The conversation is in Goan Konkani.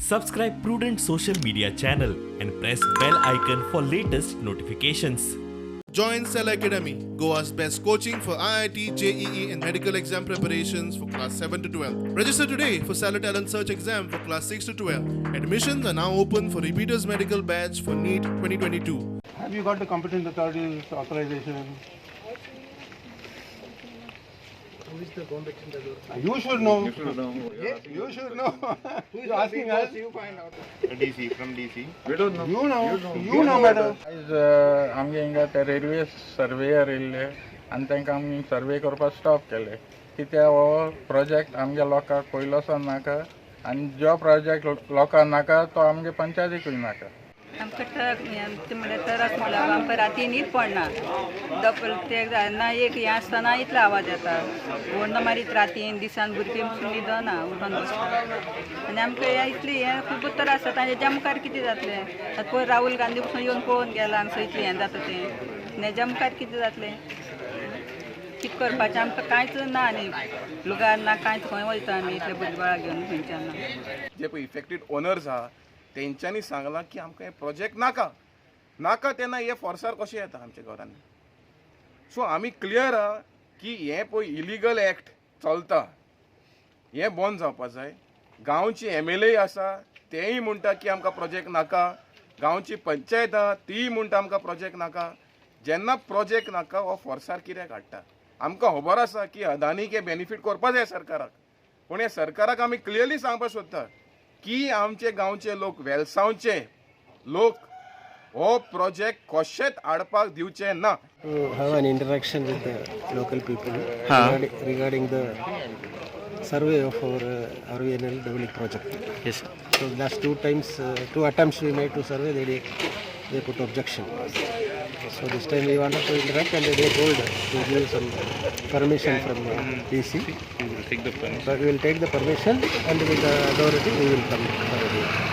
Subscribe Prudent Social Media channel and press bell icon for latest notifications. Join Cell Academy, Goa's best coaching for IIT, JEE, and medical exam preparations for class 7 to 12. Register today for Stellar Talent Search exam for class 6 to 12. Admissions are now open for repeaters medical batch for NEET 2022. Have you got the competent authorities authorization? Who is the competent authority? You should know. You should know. You should know. You're asking us. You find out. DC from DC. We don't know. You know. You know better. आयज आमगे हिंगा ते रेल्वे सर्वेयर येयल्ले आनी तांकां आमी सर्वे करपाक स्टॉप केले कित्याक हो प्रोजेक्ट आमगे लोकांक पयलोसो नाका आनी जो प्रोजेक्ट लोकांक नाका तो आमगे पंचायतीकूय नाका. आमकां ट्रक हें म्हणल्यार त्रास म्हणल्यार आमकां राती न्हीद पडना. डबल ते ना एक हें आसतना इतलो आवाज येता, व्हडलो मारीत रातीन दिसान भुरगीं पसून न्हिदना, उठोन बसता आनी आमकां हें इतलें हें खूब त्रास जाता. आनी हेज्या मुखार कितें जातलें? आतां पयर राहुल गांधी पसून येवन पळोवन गेला हांगसर इतलें हें जाता तें, आनी हेज्या मुखार कितें जातलें? कितें करपाचें आमकां कांयच ना आनी लुगार ना कांयच, खंय वयता आमी इतले भुरगीं बाळां घेवन खंयच्यान ना. जे पळय इफेक्टेड ओनर्स आहा तेंच्यांनी सांगलां की आमकां हें प्रोजेक्ट नाका नाका, तेन्ना हे फोर्सार कशें येता आमच्या घरांनी? सो आमी क्लियर आहा की हें पळय इलिगल एक्ट चलता, हें बंद जावपा जाय. गांवची एमएलए आसा तेय म्हणटा की आमकां प्रोजेक्ट नाका, गांवची पंचायत आहा तीय म्हणटा आमकां प्रोजेक्ट नाका. जेन्ना प्रोजेक्ट नाका हो फोर्सार कित्याक हाडटा? आमकां खबर आसा की अदानीक हे बेनिफीट करपा जाय सरकाराक, पूण हे सरकाराक आमी क्लियरली सांगपाक सोदता की आमचे गांवचे लोक, वेलसांवचे लोक हो प्रोजेक्ट कशेंच हाडपाक दिवचे ना. To have an interaction with the local people regarding the survey of our RVNL Dabolim project. Yes. So last two times, two attempts we made to survey, they put objection. So this time we wanted to interact and they told to give some permission from DC. We will take the permission. But we will take the permission and with the authority we will come for review.